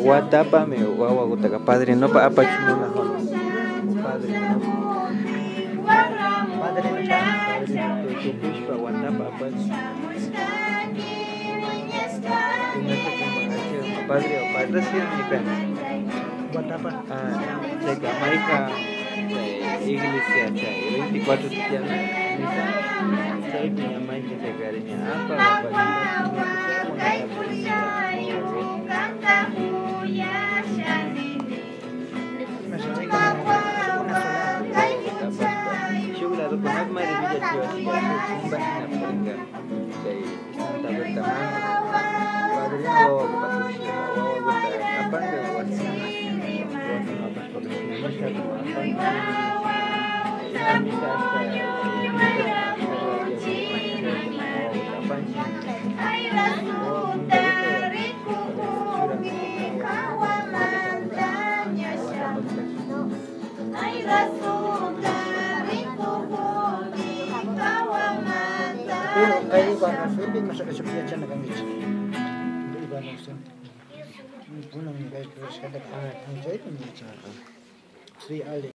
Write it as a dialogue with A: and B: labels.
A: Watapami wawakutaka padrinopa apachimuna padrino tukushpa watapa apachi padre o padre sí mi pena
B: watapa
A: chayka mayka chay iglesia chay 24 tiyana misa chaypi ña mayka chaykariña apa
B: Pero kay Ivana Felipe masakasupiyachana kankichik. Ivana Kunan kay chaypimi yachanka. Sri Ali.